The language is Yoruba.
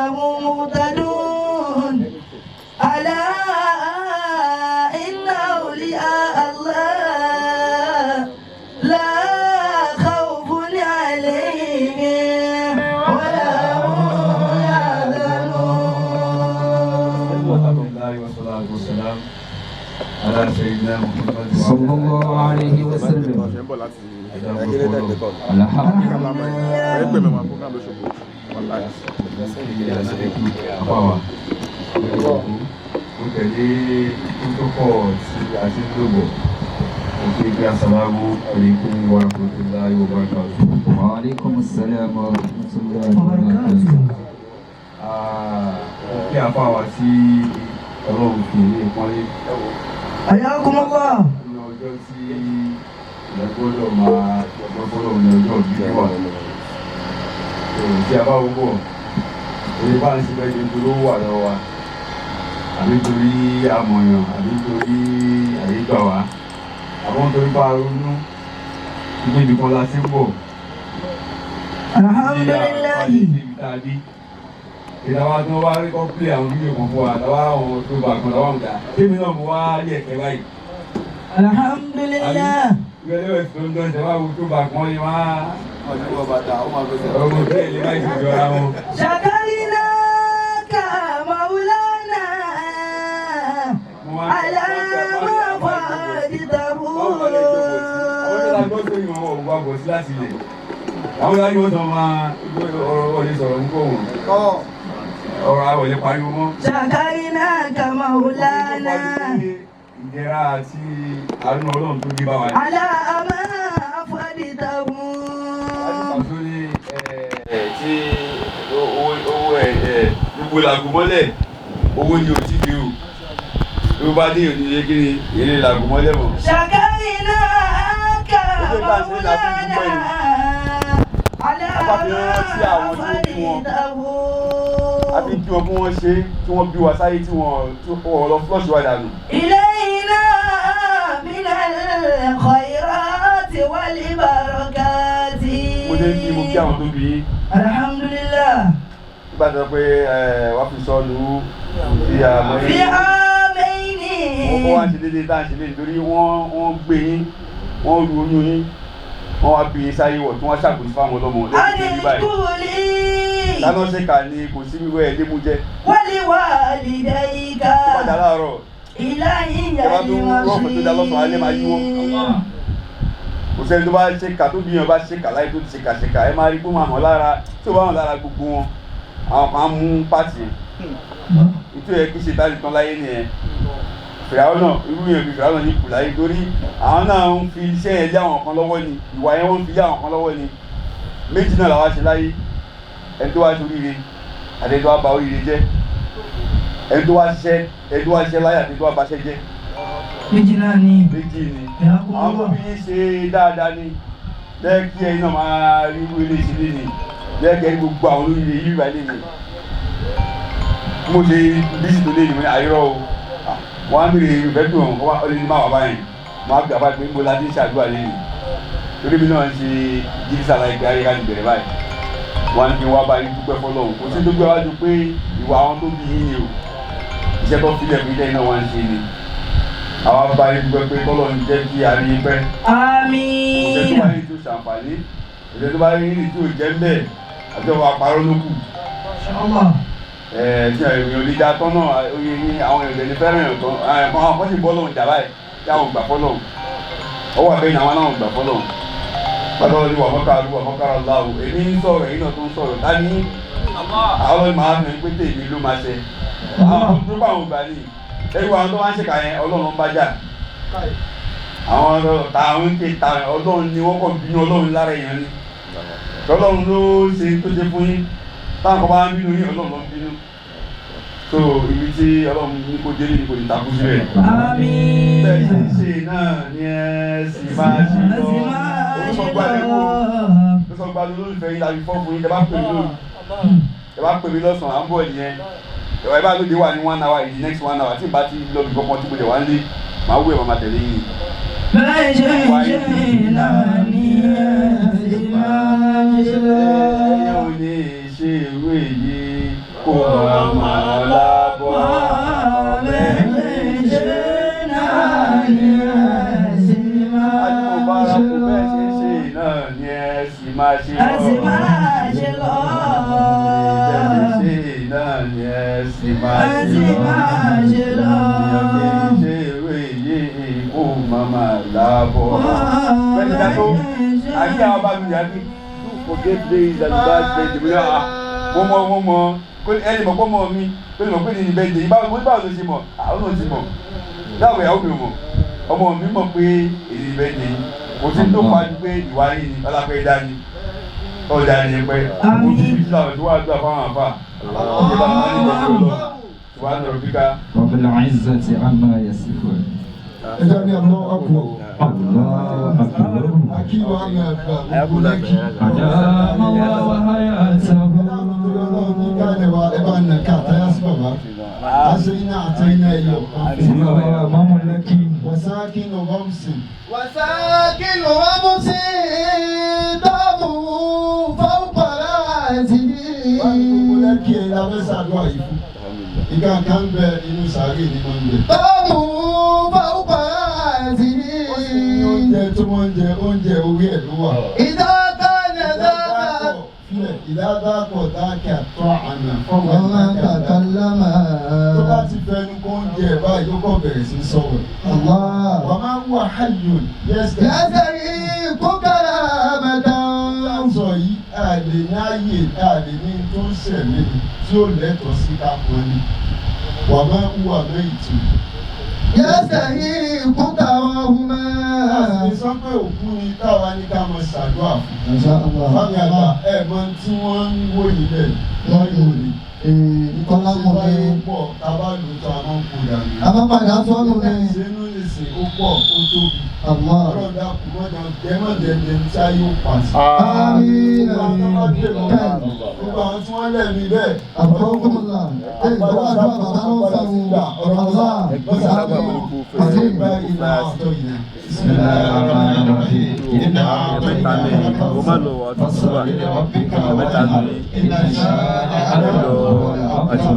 هم مهتدون. ألا إن أولياء الله لا خوف عليهم ولا هم يحزنون. الله والصلاة والسلام على سيدنا محمد. صلى الله عليه وسلم. الحمد. Àbáwá mo tẹ̀lé protocol tí a ti ń lò bọ̀. Mo kí pé assalamu alaikum wa rahmatullahi wa barakatuh. وعليكم السلام ورحمة الله وبركاته. Mo kí àfáwà tí Ọlọ́run fi ilé ìpọ́nlé حياكم الله. ní ọjọ́ tí ìyẹn gbọ́dọ̀ máa ọjọ́ gbọ́dọ̀ ní ọjọ́ ìbí wà. Tí a bá wúbọ̀, orí bá ń ṣe bẹ́ẹ̀ nítorí ó wà lọ́wọ́ wa, àbí nítorí amọ̀yàn, àbí nítorí àyè gbà wá, àbọ̀ nítorí bá a ronú ilé ibi kan la ti ń bọ̀. الحمد لله. Ìdáwà tí wọ́n bá rí kọ́ pílẹ̀ àwọn fídíò kan fún wa, àtàwọn àwọn tó bá kan lọ́wọ́ ń ta. Tèmi náà mo wá rí ẹ̀kẹ́ báyìí. الحمد لله. Ìgbẹ́lẹ́wẹ̀ tó ń dán ìjọba wo tó bá kan ni wọ́n á. Ọmọ bẹ́ẹ̀ lè má ti jọra wọn. شكرناك مولانا Mo wá على ما فعلته. Báwo lè jókòó sí? Àwọn tó ta gbọ́ sórí wọn ò wá bọ̀ sí láti ilẹ̀. Àwọn ìyá yóò tán máa ọ̀rọ̀ ọ̀lẹ́ sọ̀rọ̀ ń kó wọn. Ọ̀rọ̀ àwọn ọ̀lẹ́ pariwo mọ́. شكرناك مولانا Ìdẹ̀ra àti àánú Ọlọ́run tó dé bá wa. على ما أفعلته. Àti ní tí owó ẹ̀ gbogbo làgùn mọ́lẹ̀, owó ni ò tí dé o. Bí ó bá dé òní ṣe kí ni èrè làgùn mọ́lẹ̀ mọ́. شكرناك Ojú ìta ṣe la fi ń dúpẹ́ ni. مولانا على A bá fi ما rántí àwọn tí ó bí wọn. أفعلته. A fi ń kí wọn bí wọ́n ṣe tí wọ́n bí wa sáyé tí wọ́n lọ flush wa dànù. إلينا من الخيرات والبركات. Mo dé kí mo kí àwọn tó bí yín. الحمد لله. Nígbà tó sọ pé wàá fi sọ́ọ̀lù fi àmọ́ في yín. عامين. Wọ́n wá ń ṣe déédéé tá à ń ṣe léde torí wọ́n gbé yín, wọ́n ru oyún yín, wọ́n wá bí yín sáyé wọ̀ tí wọ́n ṣàkóso fáwọn ọlọ́mọ lẹ́yìn tó أن rí báyìí. اشكر لي Dáná ṣe kà ní kò sí wíwẹ́ ẹ̀ lémú jẹ́. ولوالديك Tó bá dà láàárọ̀, إلي ìjọba tó ń rọ̀pọ̀ tó dá lọ́sàn-án alẹ́ máa yíwọ́. المصير. Kò sẹ́ni tó bá ṣe kà tó bí yẹn bá ṣe kà láyé tó ti ṣe kà ṣe kà, ẹ máa rí pé ó máa hàn lára tí ó bá hàn lára gbogbo wọn. Àwọn kan á mú pàtì yẹn. Ètò yẹ kí ṣe táyì tán láyé nìyẹn. Fìràwọ́ náà, irú yẹn bí Fìràwọ́ náà ní kù láyé torí àwọn náà ń fi iṣẹ́ yẹn lé àwọn kan lọ́wọ́ ni, ìwà yẹn wọ́n ń fi lé àwọn kan lọ́wọ́ ni. Méjì náà làwa ṣe láyé. Ẹni tó wá ṣe oríire àti ẹni tó wá ba oríire jẹ́. Ẹni tó wá ṣiṣẹ́, ẹni tó wá ṣiṣẹ́ láyé àti ẹni tó wá baṣẹ́ jẹ́. Méjì náà ni. Méjì ni. Ẹ̀yà kò Àwọn tó wọ́. fi yín ṣe dáadáa ni lẹ́yìn kí ẹ̀yin náà máa rí irú ilé ìṣẹ̀lẹ̀ ni lẹ́yìn kí ẹ̀yin gbogbo àwọn olóríire yìí wà lẹ́yìn. Mo ṣe bísí tó lé ní àìrọ́ o. Wọ́n á bèrè ìfẹ́ dùn ọ̀hún wọ́n lè ní má wà báyìí. Wọ́n á gbà bá pé mo la ti ń ṣàdúrà lẹ́yìn. Torí mi náà ń ṣe jírísà láì gbé ayé ká ní bẹ̀rẹ̀ báyìí. Wọ́n á ní kí n wá báyìí dúpẹ́ fọlọ́run. Kò sí tó gbé wájú pé ìwà àwọn tó bí yín ni o. Iṣẹ́ tó filẹ̀ fún ilé náà wá ń ṣe ni. Àwa bá yín dúpẹ́ pé kọ́lọ́run jẹ́ kí a rí yín pẹ́. Òṣèlú آمين. tó bá rí tí ó ṣàǹfààní, òṣèlú tó bá rí tí ó jẹ́ ń bẹ̀, àti ọba àparọ́ ló kù. إن شاء الله. Ẹ̀ tí àwọn èèyàn lè dá tán náà, oyè ní àwọn èèyàn lè fẹ́ràn èèyàn tán, àwọn kan sì bọ́ lọ́hùn jà báyìí tí àwọn gbà fọ́lọ́hùn. Ọwọ́ àbẹ́yìn àwọn náà gbà fọ́lọ́hùn. Pátá ní wà mọ́kàrà wà mọ́kàrà láwù. Èmi ń sọ̀rọ̀, èyí náà tó ń sọ̀rọ̀. Ta ni àwọn ọlọ́run máa fi pé tèmi ló máa ṣe. Àwọn tó bá àwọn gbà ní. Ẹ̀rù àwọn tó wá ń ṣèkà yẹn, Ọlọ́run ń bá jà. Àwọn ọ̀tá àwọn ń ké ta Ọlọ́run ni wọ́n kàn bínú Ọlọ́run lára èèyàn ni. Ọlọ́run ló ṣe tó ṣe fún yín. Táwọn kan bá ń bínú yín, Ọlọ́run ló ń bínú. So ibi tí Ọlọ́run ní kó délé ni kò ní takú síbẹ̀. آمين. Bẹ́ẹ̀ ṣe ń ṣe náà ni ẹ sì máa ṣe lọ. Olùsọ̀gbà lè wò. Olùsọ̀gbà lólùfẹ́ yín tàbí fọ́ fún yín, tẹ bá pè mí lóru. Tẹ bá pè mí lọ́sàn-án, à ń bọ̀ nìyẹn. Ìwà ìbá lóde wà ní one hour, in the next one hour, tí n bá ti lọ bí kankan tí mo lè wá ń lé, màá wú ẹ̀ máa tẹ̀lé yín. Bẹ́ẹ̀ ṣe ń ṣe náà ni ẹ sì máa ṣe lọ. Ẹyẹ ò lè ṣe irú èyí kó máa Ẹ ṣe sì lọ. máa ṣe lọ. Èèyàn kì í ṣe ewé yìí kó màmá làbọ̀. Bẹ́ẹ̀ni ká tó àbí àwọn bá mi yàgbé don't forget days and bad days. Mo ní à mo mọ mo mọ kó ẹni mọ̀ kó mọ̀ mi kó lè mọ̀ pé ní bẹ́ẹ̀ dé báwo mo ní báwo ló ṣe mọ̀ àwọn náà ti mọ̀ láwọn ìyàwó mi ò mọ̀ ọmọ mi mọ̀ pé èyí bẹ́ẹ̀ dé kò sí tó pa ju pé ìwà yìí ni ọlápẹ́ dání ọjà ni pẹ́ Àmín. ojú ibi tí àwọn tó wà dúrà fáwọn àfà ìjọba àwọn ní ìgbà tó lọ ìwà nọ̀rọ̀ fíkà. رب العزة عما يصفون. Ẹjọ́ ní ọlọ́ ọkọ̀ الله أكبر. akíwá ní àgbà gbogbo lẹ́kì. أدام الله حياته. Ẹ̀dá torí ọlọ́run ní káàlẹ̀ wa ẹ bá nà ká àtàyà sí bàbá. Aṣọ iná àtẹ̀yìnà ẹ̀yọ̀ kan fún Bàbá wa Mọ́mú Lẹ́kì. Wàsákìnù Rọ́msìn. وساكن رمسي دمه فوق رأسه Wọ́n ní gbogbo lẹ́kì ẹ̀ la fẹ́ ṣàdúrà yìí fún. Ìka kan bẹ inú sàárè ni wọ́n ń bẹ. دمه فوق رأسه Ó sì ní oúnjẹ tó wọ́n ń jẹ oúnjẹ orí ẹ̀ ló wà. إذا كان ذاك Ìdádàpọ̀ dákẹ́ àtọ́ àná fọwọ́ ومن dákẹ́ àtọ́. تكلم Tó bá ti fẹnu kó oúnjẹ báyìí ó kàn bẹ̀rẹ̀ sí sọ̀rọ̀. الله Wà máa ń wà háyòn yẹ́sẹ̀. يستريق كرامة Sọ yìí a lè ní ààyè a lè ní tó ń ṣẹ̀mí ni tí ó lẹ́tọ̀ọ́ sí ká pọn ni. Wà máa ń wà mẹ́yìí يستريق كرامة A sì sọ pé òkú ni táwa ní ká mọ ṣàdúrà fún. ما شاء الله Fámi àgbà ẹ̀ mọ tí wọ́n ń wò yìí bẹ́ẹ̀ lọ́yọ̀ ni. Kọ́lá mọ̀ Ṣé ní. pọ̀ tá a bá lò ó tó a máa ń kó dànù. A máa padà sọ́nù ní. Ṣé inú lè sìn ó pọ̀ ó tóbi. Allah. Ọlọ́run dákun mọ́jọ jẹ́mọ̀jẹ́ ní tí a yóò pa sí. Àmín. Gbogbo àwọn tó bá dé mọ́ gbogbo àwọn tí wọ́n lẹ̀mí bẹ́ẹ̀. Àbúrò Ẹ ìjọba àdúrà bàbá ló ń sọ o. Allah. Àmín. بسم الله الرحمن الرحيم. إنا أعطيناك الكوثر. فصل لربك وانحر. إن شانئك هو الأبتر.